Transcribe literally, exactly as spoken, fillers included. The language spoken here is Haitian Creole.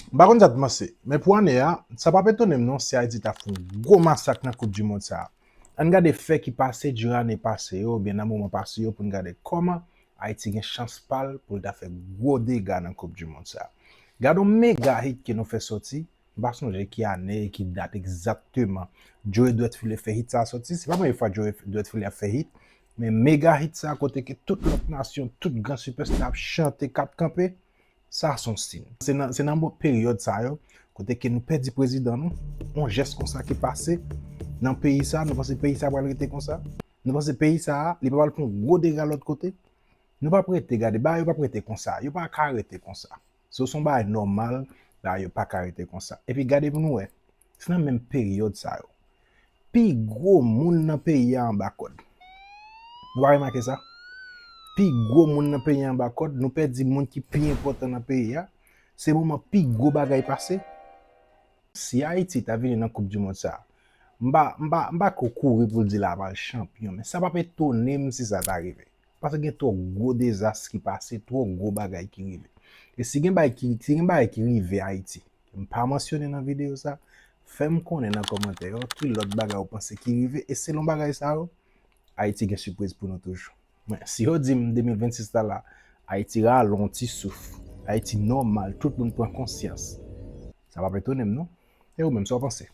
M pa konn sa t panse, men pou ane a, sa p ap etone m non si Ayiti ta fè yon gwo masak nan Koup di Mond sa a. Ann gade fè ki pase diran ane pase yo, oubyen nan moman pase yo, pou n gade kòman Ayiti gen chans pa l pou l ta fè gwo dega nan Koup di Mond sa a. Gade yon mega hit ke nou fè soti, m pa sonje ki ane, ki dat egzakteman Joe Edouard Philippe fè hit sa a soti. Se pa premye fwa Joe Edouard Philippe ap fè hit, men mega hit sa a kote ke tout lòt nasyon, tout gran sipèsta ap chante, k ap kanpe, sa se yon siy. Se nan, se nan mo-, peryòd sa yo, kote ke nou pèdi prezidan nou, yon jès konsa ki pase nan peyi sa, nou panse peyi sa pral rete konsa? Nou panse peyi sa, li pa pral pran yon gwo dega lòt kote? Nou p ap rete, gade, bagay yo p ap rete konsa, yo pa ka rete konsa. So, se yon bagay nòmal, bagay yo pa ka rete konsa. Epi gade pou nou wè, se nan menm peryòd sa yo. Pi gwo moun nan peyi a anba kòd. Nou pa remake sa? Pi gwo moun nan peyi a anba kòd, nou pèdi moun ki pi enpòtan nan peyi a. Se moman pi gwo bagay pase. Si Ayiti ta vini nan Koup di Mond sa a, m pa, m pa, m pa ko kouri pou l di l ap al chanpyon, men sa p ap etone m si sa ta rive. Paske gen twò gwo dezas ki pase, twò gwo bagay ki rive. E si gen bagay ki, si gen bagay ki rive Ayiti, m pa mansyone nan videyo sa, fè m konnen nan kòmantè yo ki lòt bagay ou panse ki rive, e selon bagay sa yo, Ayiti gen sipriz pou nou toujou. Men, si yo di m de mil vennsis la la, Ayiti rale yon ti souf, Ayiti nòmal, tout moun pran konsyans, sa p ap etone m non. E ou menm, sa w panse?